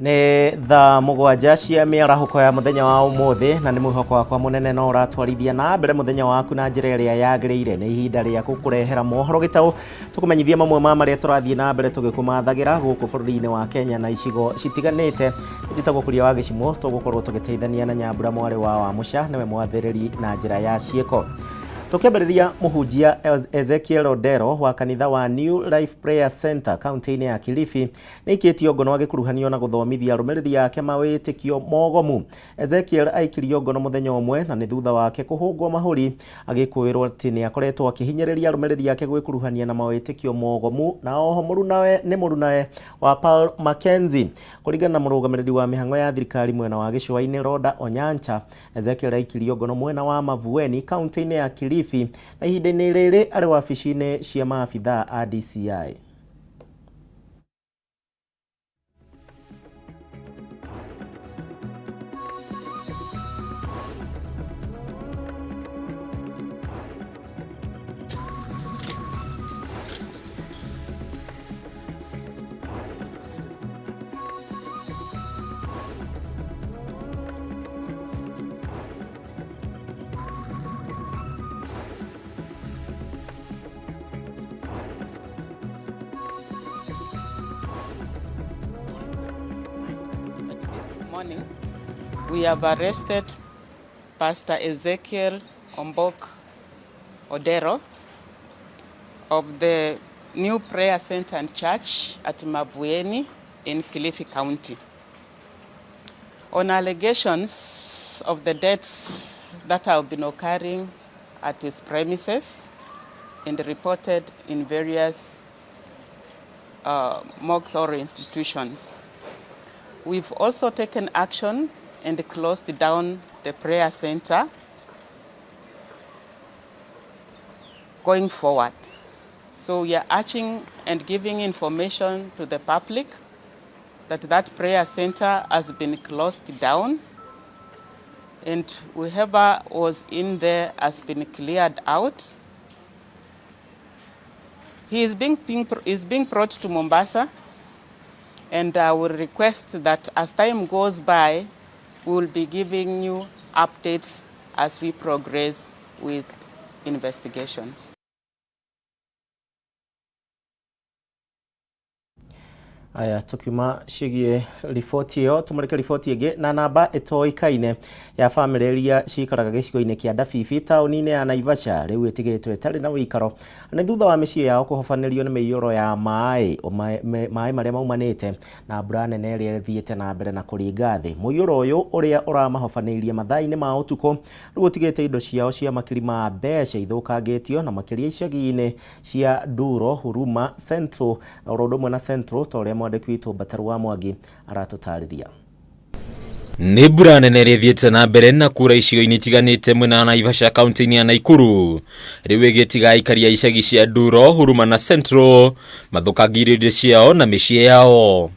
Nĩ thaa 7 cia mĩarahũko ya mũthenya wa ũmũthĩ, na nĩ mwĩhoko wakwa mũnene no ũratwarithia na mbere mũthenya waku na njĩra ĩrĩa yagĩrĩire. Nĩ ihinda rĩa gũkũrehera mohoro gĩtaũ, tũkũmenyithia mamwe ma marĩa tũrathiĩ na mbere tũgĩkũmathagĩra gũkũ bũrũri-inĩ wa Kenya na icigo citiganĩte. Njĩtagwo Kuria wa Gĩcimũ, tũgũkorwo tũgĩteithania na Nyambura mwarĩ wa Wamũca, nĩwe mwathĩrĩri na njĩra ya ciĩko. Tũkĩambĩrĩria, mũhunjia Ezekiel Odero wa kanitha wa New Life Prayer Center kaunti-inĩ ya Kilifi nĩ aikĩtio ngono agĩkuruhanio na gũthomithia arũmĩrĩri ake mawĩtĩkio mogomu. Ezekiel aikirio ngono mũthenya ũmwe na nĩ thutha wake kũhũngwo mahũri agĩkũĩrwo atĩ nĩ akoretwo akĩhinyĩrĩria arũmĩrĩri ake gwĩkuruhania na mawĩtĩkio mogomu, na oho mũrunawe nĩ mũrunawe wa Paul Mackenzie. Kũringana na mũrũgamĩrĩri wa mĩhang'o ya thirikari mwena wa gĩcũa-inĩ Rhoda Onyancha, Ezekiel aikirio ngono mwena wa Mavueni kaunti-inĩ ya Kilifi na ihinda-inĩ rĩrĩ arĩ wabici-inĩ cia maabithaa a DCI. Morning, we have arrested Pastor Ezekiel Ombok Odero of the New Prayer Center and Church at Mavueni in Kilifi County on allegations of the deaths that have been occurring at his premises and reported in various mosques or institutions. We've also taken action and closed down the prayer center going forward. So we are urging and giving information to the public that that prayer center has been closed down and whoever was in there has been cleared out. He is being brought to Mombasa, and I will request that as time goes by, we will be giving you updates as we progress with investigations. Aya, tukiuma ciĩgiĩ riboti ĩyo, tũmũrĩke riboti ĩngĩ na namba ĩtoĩkaine ya bamĩrĩ iria cikaraga gĩcigo-inĩ kĩa Ndabibi taũni-inĩ ya Naivasha rĩu ĩtigĩtwo ĩtarĩ na ũikaro nĩ thutha wa mĩciĩ yao kũhobanĩrio nĩ mĩiyũro ya maĩ, maĩ marĩa maumanĩte na mbura nene ĩrĩa ĩthiĩte na mbere na kũringa thĩ. Mũiyũro ũyũ ũrĩa ũramahobanĩirie mathaa-inĩ ma ũtukũ rĩu ũtigĩte indo ciao cia makiri ma mbeca ithũkangĩtio, na makĩria icagi-inĩ cia Nduro, Huruma, Central na ũndũ ũmwe na Central, ta ũrĩa mwandĩki witũ Mbataru wa Mwangi aratũtarĩria. Nĩ mbura nene ĩrĩa ĩthiĩte na mbere na kura icigo-inĩ itiganĩte mwena wa Naivasha kaunti-inĩ ya Nakuru rĩu ĩgĩtiga aikari a icagi cia Nduro, Huruma na Central mathũkangĩirio indo ciao na mĩciĩ yao.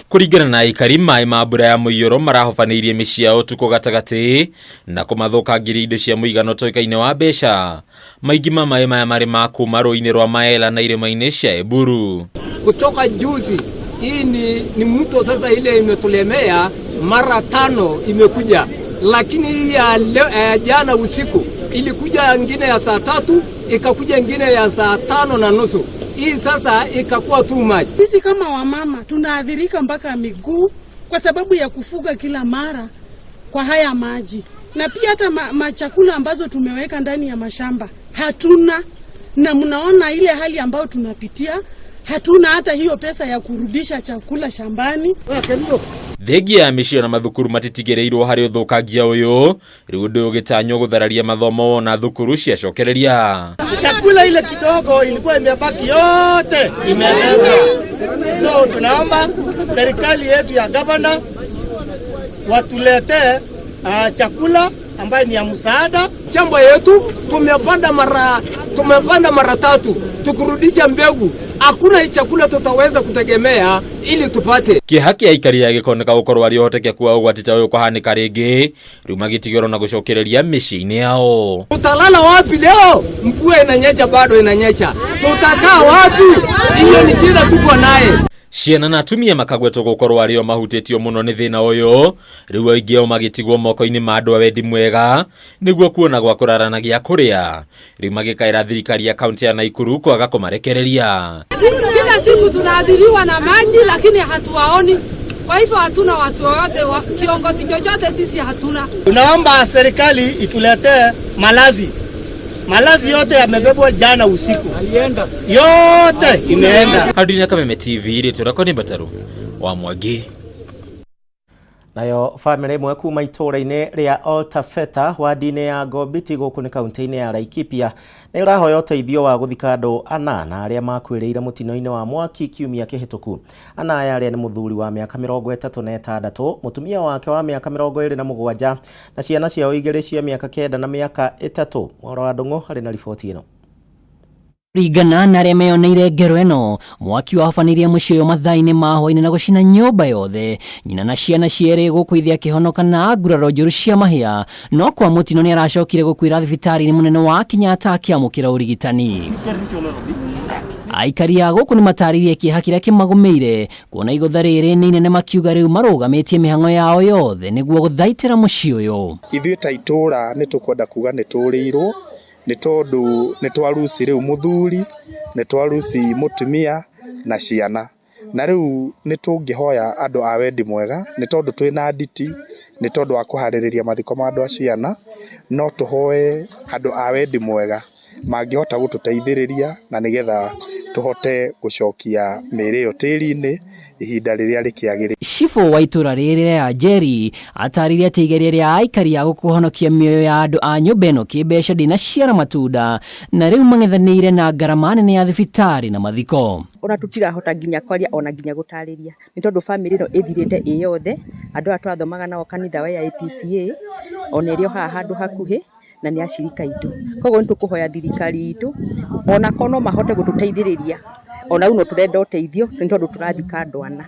Kũringana na aikari, maĩ ma mbura ya mũiyũro marahobanĩirie mĩciĩ yao ũtukũ gatagatĩ na kũmathũkangĩria indo cia mũigana ũtoĩkaine wa mbeca. Maingĩ ma maĩ maya marĩ ma kuma rũĩ-inĩ rwa Maela na irĩma-inĩ cia Eburu. Kutoka juzi hii ni mto sasa ile imetulemea mara 5 imekuja, lakini hii ya leo, jana usiku ilikuja ingine ya saa 3, ikakuja ingine ya saa 5:30. Hii sasa ikakuwa too much. Sisi kama wamama tunaathirika mpaka miguu kwa sababu ya kufuga kila mara kwa haya maji. Na pia hata machakula ambazo tumeweka ndani ya mashamba hatuna, na mnaona ile hali ambayo tunapitia, hatuna hata hiyo pesa ya kurudisha chakula shambani. Thengia ya mĩciĩ na mathukuru matitigĩrĩirwo harĩ ũthũkangia ũyũ, rĩu ũndũ ũyũ ũgĩtanywo gũthararia mathomo na thukuru ciacokereria. Chakula ile kidogo ilikuwa imebaki yote imebebwa. So tunaomba serikali yetu ya governor watuletee chakula ambayo ni ya msaada. Shamba yetu tumepanda mara 3 tukurudisha mbegu. Hakuna chakula tutaweza kutegemea ili tupate. Kĩeha kĩa aikari a gĩkoneka gũkorwo arĩ ũhotekeku wa ũgwati ta ũyũ kũhanĩka rĩngĩ, rĩu magĩtigĩrwo na gũcokereria mĩciĩ-inĩ yao. Tutalala wapi leo? Mvua inanyesha, bado inanyesha. Tutakaa wapi? Hiyo ni shida tuko naye. Ciana na atumia makagwetwo gũkorwo arĩ o mahutĩtio mũno nĩ thĩna ũyũ, rĩu aingĩ ao magĩtigwo moko-inĩ ma andũ a wendi mwega nĩguo kuona gwa kũrara na gĩa kũrĩa. Rĩu magĩkaĩra thirikari ya kaunti ya Naikuru kwaga kũmarekereria. Kila siku tunaadhiriwa na maji lakini hatuwaoni. Kwa hivyo hatuna watu wowote, kiongozi chochote sisi hatuna. Tunaomba serikali ituletee malazi. Malazi yote yamebebwa jana usiku, yote imeenda. Hardini Kameme TV, rĩtwa rĩakwa nĩ Mbataru wa Mwangi. Nayo bamĩrĩ ĩmwe kuma itũũra-inĩ rĩa Oltafeta wadi-inĩ ya Gombiti gũkũ nĩ kaunti-inĩ ya Laikipia nĩ ĩrahoya ũteithio wa gũthika andũ anana arĩa makuĩrĩire mũtino-inĩ wa mwaki kiumia kĩhĩtũku. Ana aya arĩa nĩ mũthuri wa mĩaka 36, mũtumia wake wa mĩaka 27 na ciana ciao igĩrĩ cia mĩaka 9 na mĩaka 3. Mworo wa Ndung'u arĩ na riboti ĩno. Ringana na arĩa meyoneire ngero ĩno, mwaki wahobanĩirie mũciĩ ũyũ mathaa-inĩ ma hwaĩ-inĩ na gũcina nyũmba yothe, nyina na ciana cierĩ gũkũ ithe akĩhonoka na nguraro njũru cia mahĩa, no kwa mũtino nĩ aracokire gũkuĩra thibitarĩ-inĩ mũnene wa Kenyatta akĩamũkĩra ũrigitani. Aikari a gũkũ nĩ matarĩirie kĩeha kĩrĩa kĩmagũmĩire kuona igũtha rĩrĩ nĩ inene, makiuga rĩu marũgamĩtie mĩhang'o yao yothe nĩguo gũthaitĩra mũciĩ ũyũ. Ithuĩ ta itũũra nĩ tũkwenda kuga nĩ tũrĩirwo nĩ tondũ nĩ twaruci rĩu mũthuri, nĩ twaruci mũtumia na ciana. Na rĩu nĩ tũngĩhoya andũ a wendi mwega nĩ tondũ twĩna nditi, nĩ tondũ wa kũharĩrĩria mathiko ma andũ a ciana, no tũhoe andũ a wendi mwega mangĩhota gũtũteithĩrĩria na nĩgetha tũhote gũcokia mĩĩrĩ ĩyo tĩri-inĩ ihinda rĩrĩa rĩkĩagĩrĩire. Cibũ wa itũũra rĩrĩ rĩa Njeri atarĩirie atĩ igeria rĩa aikari a gũkũ kũhonokia mĩoyo ya andũ a nyũmba ĩno kĩmbeca ndĩnaciara matunda, na rĩu mang'ethanĩire na ngarama nene ya thibitarĩ na mathiko. Ona tutirahota nginya kwaria ona nginya gũtarĩria nĩ tondũ bamĩrĩ ĩno ĩthirĩte ĩ yothe. Andũ aya twathomaga nao kanitha wa AIPCA, ona ĩrĩ o haha handũ hakuhĩ, na nĩ acirika aitũ. Koguo nĩ tũkũhoya thirikari itũ ona korwo no mahote gũtũteithĩrĩria, ona rĩu no tũrenda ũteithio nĩ tondũ tũrathika andũ ana.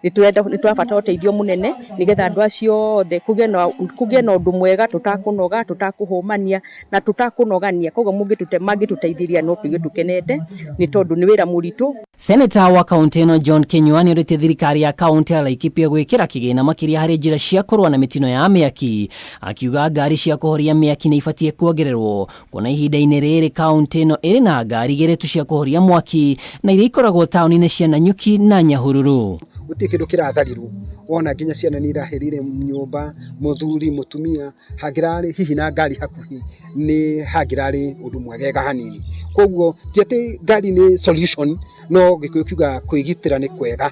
Nĩ tũrenda, nĩ tũrabatara ũteithio mũnene nĩgetha andũ acio othe kũgĩe na ũndũ mwega, tũtakũnoga, tũtakũhũmania na tũtakũnogania. Koguo mangĩtũteithĩrĩria no tũigue tũkenete nĩ tondũ nĩ wĩra mũritũ. Seneta wa kaunti ĩno John Kinyua nĩ orĩtie thirikari ya kaunti ya Laikipia gwĩkĩra kĩgĩna makĩria harĩ njĩra cia kũrũa na mĩtino ya mĩaki, akiuga ngari cia kũhoria mĩaki nĩ ibatiĩ kuongererwo, kuona ihinda-inĩ rĩrĩ kaunti ĩno ĩrĩ na ngari igĩrĩ tu cia kũhoria mwaki na iria ikoragwo taũni-inĩ cia Nanyuki na Nyahururu. Gũtirĩ kĩndũ kĩratharirwo, wona nginya ciana nĩ irahĩrire nyũmba, mũthuri, mũtumia. Hangĩrarĩ hihi na ngari hakuhĩ nĩ hangĩrarĩ ũndũ mwegega hanini. Koguo ti atĩ ngari nĩ solution, no Gĩkũyũ kiugaga kwĩgitĩra nĩ kwega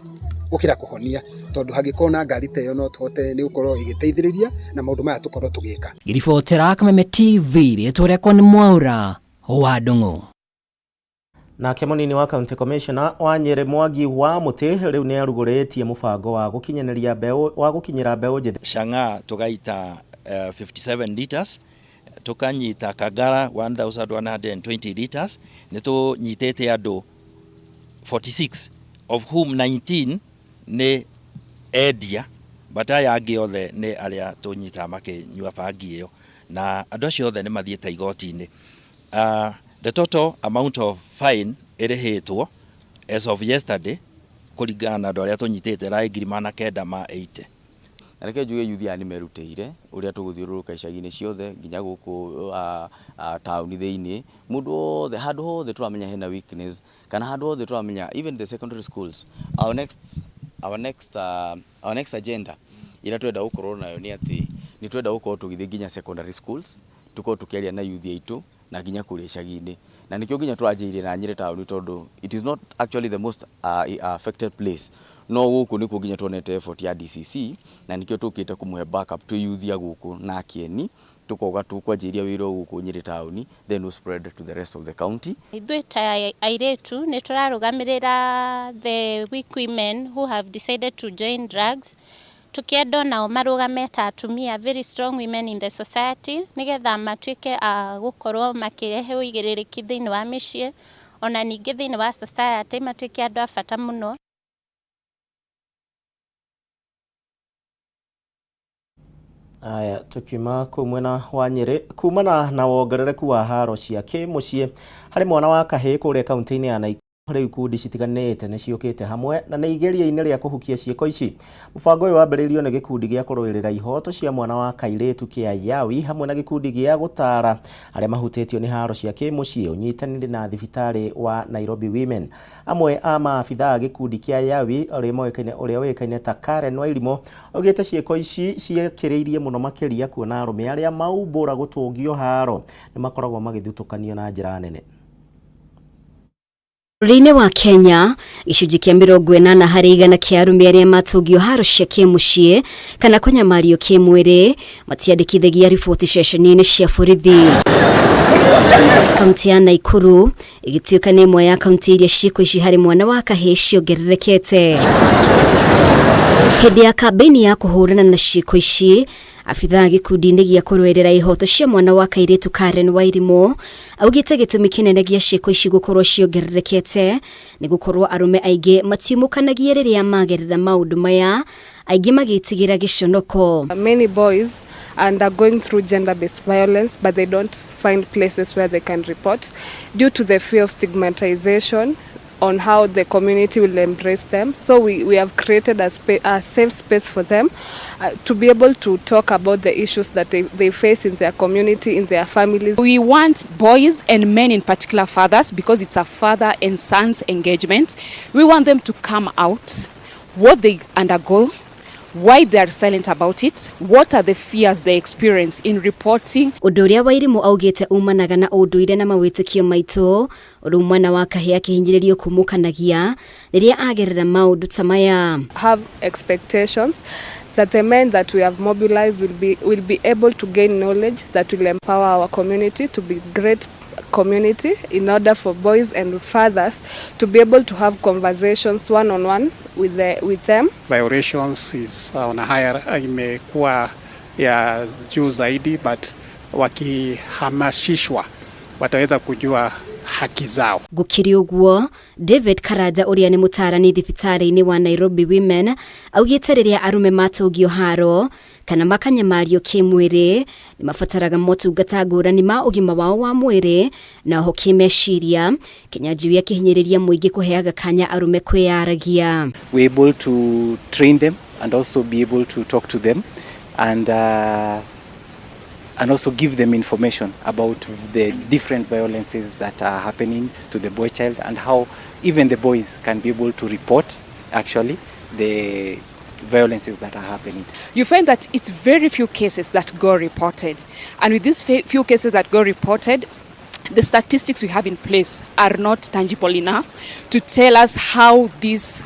gũkĩra kũhonia, tondũ hangĩkorwo na ngari ta ĩyo no tũhote nĩ gũkorwo ĩgĩteithĩrĩria na maũndũ maya tũkorwo tũgĩka. Ngĩribotera Kameme TV, rĩtwa rĩakwa nĩ Mwaura wa Ndung'u. Nake munini wa county commissioner wa Nyeri Mwangi wa Mũtĩ rĩu nĩ arugũrĩtie mũbango wa gũkinyanĩria mbeũ wa gũkinyĩra mbeũ njĩthĩ. Chang'aa tugaita 57 liters, tukanyita Kagara 1120 liters. Nĩ tũnyitĩte andũ 46, of whom 19 nĩ endia, but aya angĩ othe nĩ arĩa tũnyitaga makĩnyua bangi ĩyo, na andũ acio othe nĩ mathiĩte igoti-inĩ. The total amount of fine ĩrĩhĩtwo as of yesterday kũringana na andũ arĩa tũnyitĩte ĩrarĩ 980,000. Na reke njuge yuthi aya nĩ merutĩire ũrĩa tũgũthiũrũrũka icagi-inĩ ciothe nginya gũkũ taũni thĩinĩ, mũndũ wothe, handũ hothe tũramenya hena weakness kana handũ hothe tũramenya, even the secondary schools. Our next agenda ĩrĩa twenda gũkorwo nayo nĩ atĩ nĩ twenda gũkorwo tũgĩthiĩ nginya secondary schools, tũkorwo tũkĩaria na youth aitũ na nginya kũrĩa icagi-inĩ, na nĩkĩo nginya tũranjĩrĩirie na Nyĩrĩ taũni, tondũ it is not actually the most affected place, no gũkũ nĩkuo nginya tuonete effort ya DCC, na nĩkĩo tũkĩte kũmũhe backup twĩ youth a gũkũ na Kieni, tũkoga tũkwanjĩrĩria wĩra ũyũ gũkũ Nyĩrĩ taũni, then we spread to the rest of the county. Ithuĩ ta airĩtu nĩ tũrarũgamĩrĩra the weak women who have decided to join drugs, tukienda onao marũgame ta atumia, very strong women in the society, nĩgetha matuĩke a gũkorwo makĩrehe ũigĩrĩrĩki thĩinĩ wa mĩciĩ, ona ningĩ thĩinĩ wa society matuĩke andũ a bata mũno. Aya, tukiuma kũu mwena wa Nyĩrĩ, kumana na wongerereku wa haro cia kĩmũciĩ harĩ mwana wa kahĩĩ kũrĩa kaunti-inĩ ya Naikuru. Rĩu ikundi citiganĩte nĩ ciũkĩte hamwe na nĩ igeria-inĩ rĩa kũhukia ciĩko ici. Mũbango ũyũ wambĩrĩirio nĩ gĩkundi gĩa kũrũĩrĩra ihoto cia mwana wa kairĩtu kĩa Yawi hamwe na gĩkundi gĩa gũtaara arĩa mahutĩtio nĩ haro cia kĩmũciĩ ũnyitanĩri na thibitarĩ wa Nairobi Women. Amwe a maabithaa a gĩkundi kĩa Yawi ũrĩa ũĩkaine ta Karen Wairimũ augĩte ciĩko ici ciĩkĩrĩirie mũno makĩria kuona arũme arĩa maumbũra gũtũngio haro nĩ makoragwo magĩthutũkanio na njĩra nene. Bũrũri-inĩ wa Kenya, gĩcunjĩ kĩa 80% kĩa arũme arĩa matũngio haro cia kĩmũciĩ kana kũnyamario kĩmwĩrĩ matiandĩkithagia riboti ceceni-inĩ cia borithi. Kaunti ya Naikuru ĩgĩtuĩka nĩ ĩmwe ya kaunti iria ciĩko ici harĩ mwana wa kahĩĩ ciongererekete. Hĩndĩ ya kambĩini ya kũhũrana na ciĩko ici, abithaa gĩkundi-inĩ gĩa kũrũĩrĩra ihoto cia mwana wa kairĩtu Karen Wairimũ augĩte gĩtũmi kĩnene gĩa ciĩko ici gũkorwo ciongererekete nĩ gũkorwo arũme aingĩ matiumũkanagia rĩrĩa magerera maũndũ maya, aingĩ magĩtigĩra gĩconoko. Many boys and are going through gender-based violence, but they don't find places where they can report due to the fear of stigmatization on how the community will embrace them. So we have created a safe space for them to be able to talk about the issues that they face in their community, in their families. We want boys and men, in particular fathers, because it's a father and sons engagement. We want them to come out, what they undergo, why they are silent about it, what are the fears they experience in reporting. Ũndũ ũrĩa Wairimũ augĩte umanaga na ũndũire na mawĩtĩkio maitũ, ũrĩa mwana wa kahĩĩ akĩhinyĩrĩrio kumũkanagia rĩrĩa agerera maũndũ ta maya. Have expectations that the men that we have mobilized will be able to gain knowledge that will empower our community to be great community in order for boys and fathers to be able to have conversations one on one with them. Violations is on a higher, imekuwa ya juu zaidi, but wakihamasishwa wataweza kujua haki zao. Gũkĩrĩ ũguo, David Karanja ũrĩa nĩ mũtaarani thibitarĩ-inĩ wa Nairobi Women augĩte rĩrĩa arũme matũngio haro kana makanyamario kĩmwĩrĩ nĩ mabataraga motungata ngũrani ma ũgima wao wa mwĩrĩ na oho kĩmeciria. Kĩnyanjui akĩhinyĩrĩria mũingĩ kũheaga kanya arũme kwĩyaragia. We're able to train them and also be able to talk to them and also give them information about the different violences that are happening to the boy child and how even the boys can be able to report actually the violences that are happening. You find that it's very few cases that go reported. And with these few cases that go reported, the statistics we have in place are not tangible enough to tell us how this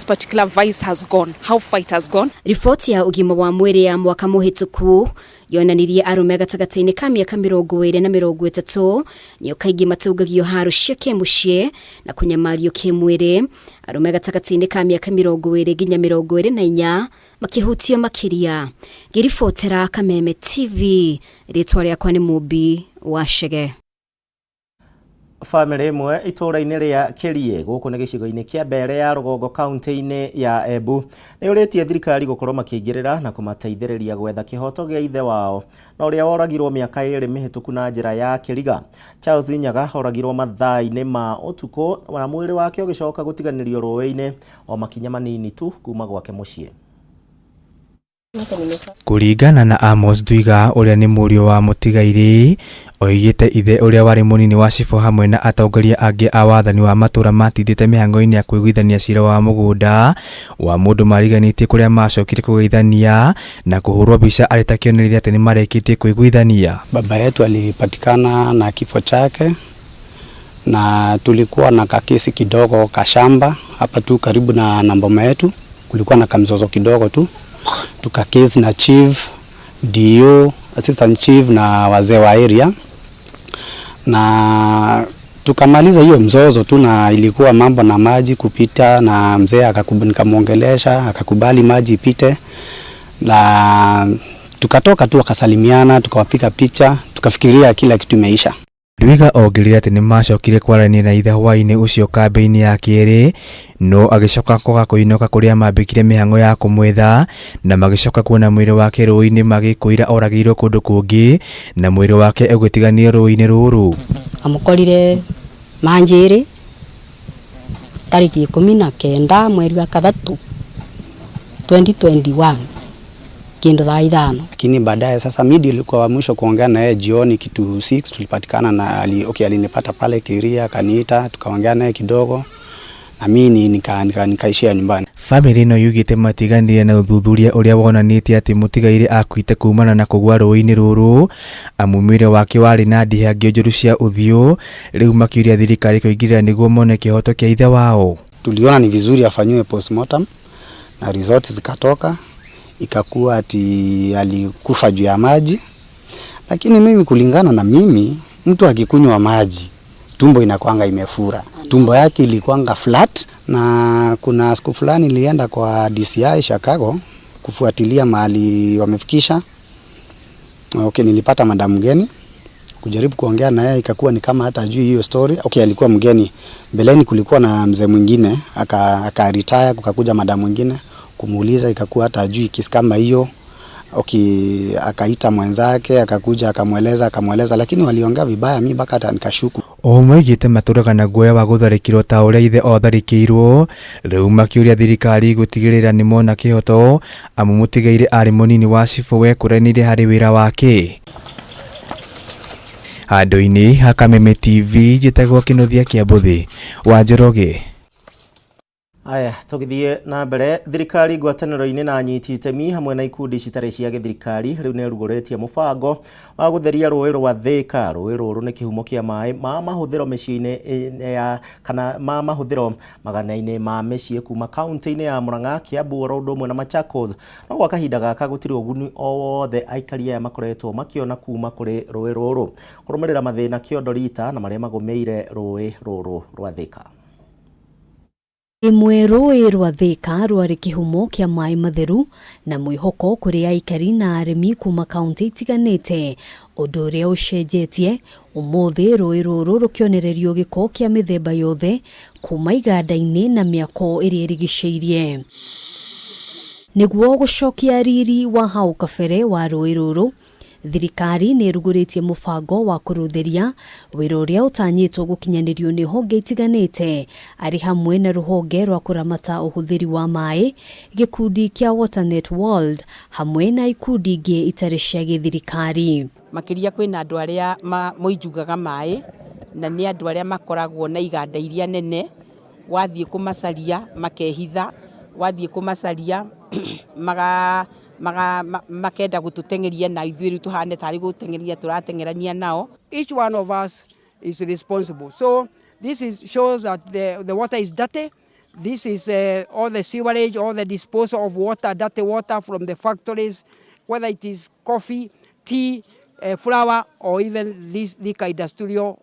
particular vice has gone, how far it has gone. Riboti ya ũgima wa mwĩrĩ ya mwaka mũhĩtũku yonanirie arũme gatagatĩ-inĩ ka mĩaka 20 na 30 nĩo kaingĩ matũngagio haro cia kĩmũciĩ na kũnyamario kĩmwĩrĩ, arũme gatagatĩ-inĩ ka mĩaka 20 nginya 24 makĩhutio makĩria. Ngĩribotera Kameme TV, rĩtwa rĩakwa nĩ Mũmbi wa Chege. Bamĩrĩ ĩmwe itũũra-inĩ rĩa Kĩriĩ gũkũ nĩ gĩcigo-inĩ kĩa Mbere ya Rũgongo kaunti-inĩ ya Embu nĩ ũrĩtie thirikari gũkorwo makĩingĩrĩra na kũmateithĩrĩria gwetha kĩhoto gĩa ithe wao na ũrĩa woragirwo mĩaka 2 mĩhĩtũku na njĩra ya kĩriga. Charles Nyaga oragirwo mathaa-inĩ ma ũtukũ na mwĩrĩ wake ũgĩcoka gũtiganĩrio rũĩ-inĩ o makinya manini tu kuma gwake mũciĩ. Kũringana na Amos Ndwiga ũrĩa nĩ mũriũ wa mũtigairĩ, oigĩte ithe ũrĩa warĩ mũnini wa cibũ hamwe na atongoria angĩ a wathani wa matũra matindĩte mĩhang'o-inĩ ya kũiguithania cira wa mũgũnda wa mũndũ mariganĩtie kũrĩa macokire kũgeithania na kũhũrwo mbica arĩ ta kĩonereria atĩ nĩmarĩkĩtie kũiguithania. Baba yetu alipatikana na kifo chake na tulikuwa na kakesi kidogo kashamba hapa tu karibu na boma yetu, kulikuwa na kamzozo kidogo tu, tukakesi na chief, DO, assistant chief na wazee wa area na tukamaliza hiyo mzozo tu, na ilikuwa mambo na maji kupita, na mzee nikamwongelesha akakubali maji ipite, na tukatoka tu wakasalimiana, tukawapiga picha, tukafikiria kila kitu imeisha. Ndwiga ongereire atĩ nĩmacokire kwaranĩria na ithe hwaĩ-inĩ ũcio kambĩ-inĩ ya kerĩ no agĩcoka kwaga kũinũka kũrĩa mambĩkire mĩhang'o ya kũmwetha na magĩcoka kuona mwĩrĩ wake rũĩ-inĩ magĩkũira oragĩirwo kũndũ kũngĩ na mwĩrĩ wake ũgĩtiganio rũĩ-inĩ rũrũ. Amukorire manjiri Tarĩki 19 mweri wa kathatu 2021 kindu thaa 5. Lakini baadaye sasa mimi ndio nilikuwa wa mwisho kuongea na yeye jioni kitu 6 tulipatikana na okay, alinipata pale Kiria akaniita tukaongea naye kidogo na mimi nikaishia nyumbani. Bamĩrĩ ĩno yugĩte matiganire na ũthuthuria ũrĩa wonanĩtie atĩ mũtigairĩ akuĩte kumana na kũgwa rũĩ-inĩ rũrũ amu mwĩrĩ wake warĩ na ndihangio njũru cia ũthiũ. Rĩu makĩũria thirikari kũingĩrĩra nĩguo mone kĩhoto kĩa ithe wao. Tuliona ni vizuri afanyiwe postmortem na results zikatoka ikakuwa ati alikufa juu ya maji. Lakini mimi kulingana na mimi, mtu akikunywa maji tumbo inakuanga imefura, tumbo yake ilikuanga flat. Na kuna siku fulani nilienda kwa DCI Chicago kufuatilia mahali wamefikisha. Okay, nilipata madam mgeni kujaribu kuongea na yeye, ikakuwa ni kama hata hajui hiyo story. Okay, alikuwa mgeni. Mbeleni kulikuwa na mzee mwingine aka retire, kukakuja madam mwingine kumuuliza, ikakuwa hata hajui kesi kama hiyo. Okay, akaita mwenzake akakuja akamweleza, lakini waliongea vibaya, mimi mpaka hata nikashuku. O moigĩte matũraga na guoya wa gũtharĩkĩrwo ta ũrĩa ithe otharĩkĩirwo. Rĩu makĩũria thirikari gũtigĩrĩra nĩmona kĩhoto amu mũtigairĩ arĩ mũnini wa cibũ wekũranĩire harĩ wĩra wake. Handũ-inĩ ha Kameme TV njĩtagwo Kĩnuthia kĩa Mbũthĩ wa Njoroge. Aya, tũgĩthiĩ na mbere, thirikari ngwatanĩro-inĩ na anyiti itemi hamwe na ikundi citarĩ cia gĩthirikari rĩu nĩ ĩrugũrĩtie mũbango wa gũtheria rũĩ rwa Thika. Rũĩ rũrũ nĩ kĩhumo kĩa maĩ ma mahũthĩro mĩciĩ-inĩ ya kana ma mahũthĩro magana-inĩ ma mĩciĩ kuma kaunti-inĩ ya Murang'a, Kiambu oro ũndũ ũmwe na Machakos. No gwa kahinda gaka gũtirĩ ũguni o wothe aikari aya makoretwo makĩona kuma kũrĩ rũĩ rũrũ. Kũrũmĩrĩra mathĩna kĩondo rita na marĩa magũmĩire rũĩ rũrũ rwa Thika. Ĩmwe rũĩ rwa Thika rwarĩ kĩhumo kĩa maĩ matheru na mwĩhoko kũrĩ aikari na arĩmi kuma kaunti itiganĩte, ũndũ ũrĩa ũcenjetie ũmũthĩ rũĩ rũrũ rũkĩonererio gĩko kĩa mĩthemba yothe kuma iganda-inĩ na mĩako ĩrĩa ĩrigicĩirie. Nĩguo gũcokia riri wa hau kabere wa rũĩ rũrũ, thirikari nĩ ĩrugũrĩtie mũbango wa kũrũtheria, wĩra ũrĩa ũtanyĩtwo gũkinyanĩrio nĩ honge itiganĩte arĩ hamwe na rũhonge rwa kũramata ũhũthĩri wa maĩ, gĩkundi kĩa WaterNet World hamwe na ikundi ingĩ itarĩ cia gĩthirikari. Makĩria kwĩna andũ arĩa moinjugaga maĩ na nĩ andũ arĩa makoragwo na iganda iria nene, wathiĩ kũmacaria makehitha, wathiĩ kũmacaria makenda gũtũteng'eria na ithuĩ rĩu tũhane tarĩ gũteng'eria tũrateng'erania nao. Each one of us is responsible. So this shows that the water is dirty. This is all the sewerage, all the disposal of water, dirty water from the factories, whether it is coffee, tea, flour, or even this Thika industrial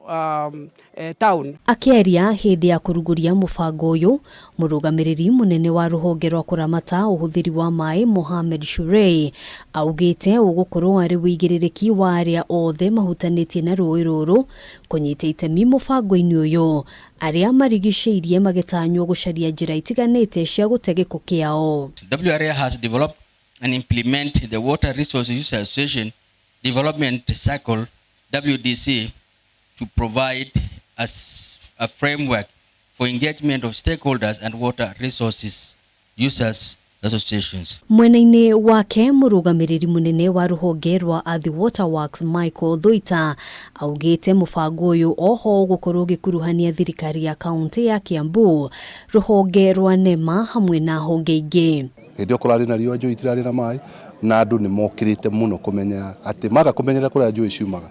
town. Akĩaria hĩndĩ ya kũrugũria mũbango ũyũ, mũrũgamĩrĩri mũnene wa rũhonge rwa kũramata ũhũthĩri wa maĩ Mohamed Shurei augĩte ũgũkorwo arĩ wĩigĩrĩrĩki wa arĩa othe mahutanĩtie na rũĩ rũrũ kũnyita itemi mũbango-inĩ ũyũ, arĩa marigicĩirie magĩtanywo gũcaria njĩra itiganĩte cia gũte gĩko kĩao. WRA has developed and implement the Water Resources Users Association Development Cycle WDC to provide a framework for engagement of stakeholders and water resources users associations. Mwena-inĩ wake mũrũgamĩrĩri mũnene wa rũhonge rwa Athi Water Works Michael Thuita augĩte mũbango ũyũ oho ũgũkorwo ũgĩkuruhania thirikari ya kaunti ya Kiambu, rũhonge rwa NEMA hamwe na honge ingĩ. Hĩndĩ ĩyo kũrarĩ na riũa, njũĩ itirarĩ na maĩ, na andũ nĩ mokĩrĩte mũno kũmenya atĩ maga kũmenyera kũrĩa njũĩ ciumaga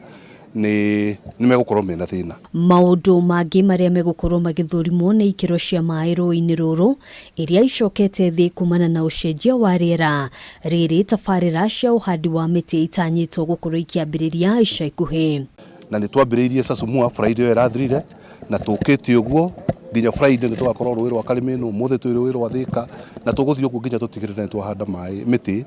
nĩ megũkorwo mena thĩna. Maũndũ mangĩ marĩa megũkorwo magĩthũrimwo nĩ ikĩro cia maĩ rũĩ-inĩ rũrũ iria icokete thĩ kumana na ũcenjia wa rĩera, rĩrĩ tabarĩra cia ũhandi wa mĩtĩ itanyĩtwo gũkorwo ikĩambĩrĩria ica ikuhĩ. Na nĩ twambĩrĩirie Sasumua Friday ĩyo ĩrathirire, na tũkĩte ũguo nginya Friday nĩ tũgakorwo rũĩ rwa Karimĩnũ, ũmũthĩ twĩ rũĩ rwa Thika, na tũgũthiĩ ũguo nginya tũtigĩrĩre nĩ twahanda maĩ mĩtĩ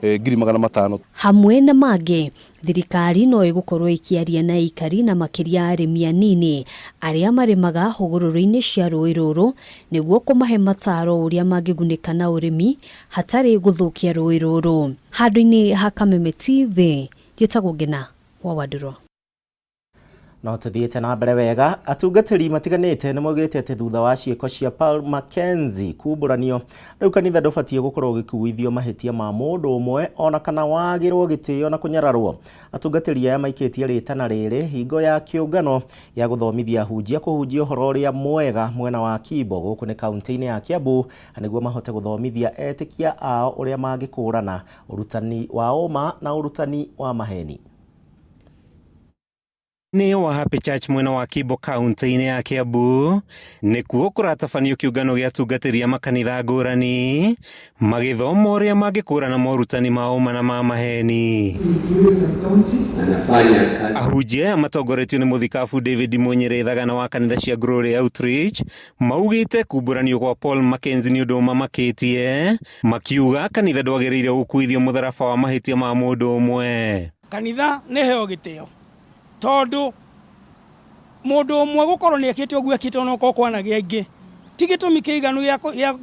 500,000. Hamwe na mangĩ, thirikari no ĩgũkorwo ĩkĩaria na aikari na makĩria arĩmi anini arĩa marĩmaga hũgũrũrũ-inĩ cia rũĩ rũrũ nĩguo kũmahe mataro ũrĩa mangĩgunĩka na ũrĩmi hatarĩ gũthũkia rũĩ rũrũ. Handũ-inĩ ha Kameme TV, njĩtagwo Ngina wa Wandũrũ. No tuthiĩte na mbere wega. Atungatĩri matiganĩte nĩ maugĩte atĩ thutha wa ciĩko cia Paul Mackenzie kumbũranio, rĩu kanitha ndũbatiĩ gũkorwo ũgĩkuithio mahĩtia ma mũndũ ũmwe ona kana wagĩrwo gĩtĩo na kũnyararwo. Atungatĩri aya maikĩtie rĩtana rĩrĩ hingo ya kĩũngano gĩa gũthomithia ahunjia kũhunjia ũhoro ũrĩa mwega mwena wa Kimbo gũkũ nĩ kaunti-inĩ ya Kiambu, nĩguo mahote gũthomithia etĩkia ao ũrĩa mangĩkũrana ũrutani wa ũma na ũrutani wa maheni. Nĩ wa Happy Church mwena wa Kimbo kaunti-inĩ ya Kiambu nĩkuo kũratabanio kĩũngano gĩa atungatĩri a makanitha ngũrani magĩthoma ũrĩa mangĩkũrana morutani ma ũma na ma maheni. Ahunjia aya matongoretio nĩ mũthikabu David Munyĩrĩ Thagana wa kanitha cia Glory Outreach maugĩte kumbũranio gwa Paul Mackenzie nĩ ũndũ ũmamakĩtie, makiuga kanitha ndwagĩrĩire gũkuithio mũtharaba wa mahĩtia ma mũndũ ũmwe. Kanitha nĩ heo gĩtĩo tondũ mũndũ ũmwe gũkorwo nĩ ekĩte ũguo ekĩte onokorwo kwanagĩa aingĩ ti gĩtũmi kĩiganu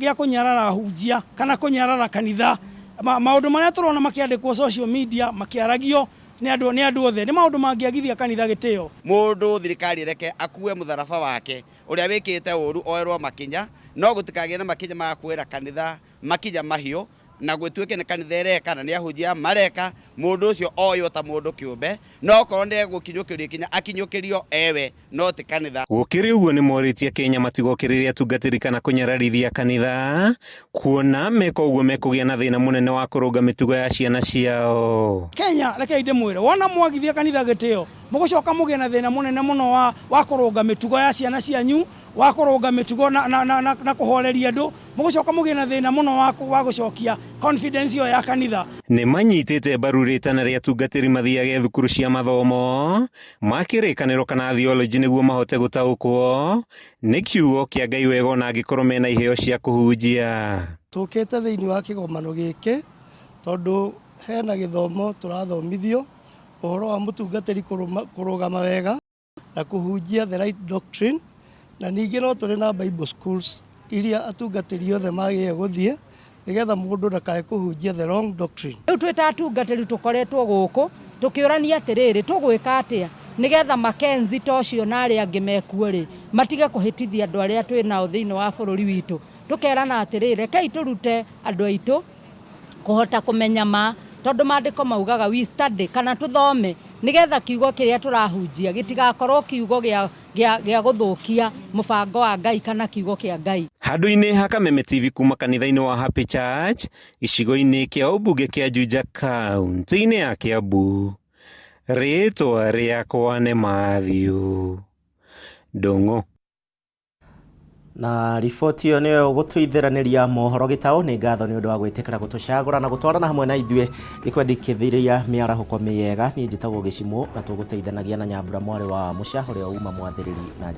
gĩa kũnyarara ahunjia kana kũnyarara kanitha. Maũndũ marĩa tũrona makĩandĩkwo social media makĩaragio nĩ andũ othe nĩ maũndũ mangĩagithia kanitha gĩtĩo. Mũndũ thirikari ĩreke akue mũtharaba wake ũrĩa wĩkĩte ũru oerwo makinya, no gũtikagĩe na makinya ma kuoera kanitha makinya mahiũ na gwĩtuĩke nĩ kanitha ĩreka na nĩ ahunjia mareka, mũndũ ũcio oywo ta mũndũ kĩũmbe, no okorwo nĩ egũkinyũkĩrio ikinya akinyũkĩrio ewe no ti kanitha. Gũkĩrĩ ũguo nĩ morĩtie Kenya matigokĩrĩre atungatĩri kana kũnyararithia kanitha, kuona meka ũguo mekũgĩa na thĩna mũnene wa kũrũnga mĩtugo ya ciana ciao. Kenya rekei ndĩmwĩre, wona mwagithia kanitha gĩtĩo mũgũcoka mũgĩe na thĩna mũnene mũno wa kũrũnga mĩtugo ya ciana cianyu, wa kũrũnga mĩtugo na kũhoreria andũ, mũgũcoka mũgĩe na thĩna mũno wa gũcokia confidence ĩyo ya kanitha. Nĩ manyitĩte mbaru rĩtana rĩa atungatĩri mathiage thukuru cia mathomo ma kĩrĩkanĩro kana theology nĩguo mahote gũtaũkwo nĩ kiugo kĩa Ngai wega ona angĩkorwo mena iheo cia kũhunjia. Tũkĩte thĩinĩ wa kĩgomano gĩkĩ tondũ hena gĩthomo tũrathomithio ũhoro wa mũtungatĩri kũrũgama wega na kũhunjia the right doctrine, na ningĩ no tũrĩ na Bible schools iria atungatĩri othe magĩrĩire gũthiĩ nĩgetha mũndũ ndakae kũhunjia the wrong doctrine. Rĩu twĩ ta atungatĩri tũkoretwo gũkũ tũkĩũrania atĩrĩrĩ, tũgwĩka atĩa nĩgetha Mackenzie ta ũcio na arĩa angĩ mekuo rĩ matige kũhĩtithia andũ arĩa twĩ nao thĩinĩ wa bũrũri witũ. Tũkerana atĩrĩrĩ, rekei tũrute andũ aitũ kũhota kũmenya ma, tondũ maandĩko maugaga we study kana tũthome nĩgetha kiugo kĩrĩa tũrahunjia gĩtigakorwo kiugo gĩa gũthũkia mũbango wa Ngai kana kiugo kĩa Ngai. Handũ-inĩ ha Kameme TV kuma kanitha-inĩ wa Happy Church gĩcigo-inĩ kĩa ũmbunge kĩa Juja kaunti-inĩ ya Kiambu, rĩtwa rĩakwa nĩ Matthew Ndung'u. Na riboti ĩyo nĩyo gũtũithĩranĩria mohoro gĩtaũ. Nĩ ngatho nĩ ũndũ wa gwĩtĩkĩra gũtũcagũra na gũtwarana hamwe na ithuĩ gĩkwendekithĩria mĩarahũko mĩega. Niĩ njĩtagwo Gĩcimũ na tũgũteithanagia na Nyambura mwarĩ wa Mũca ũrĩa uma mwathĩrĩri na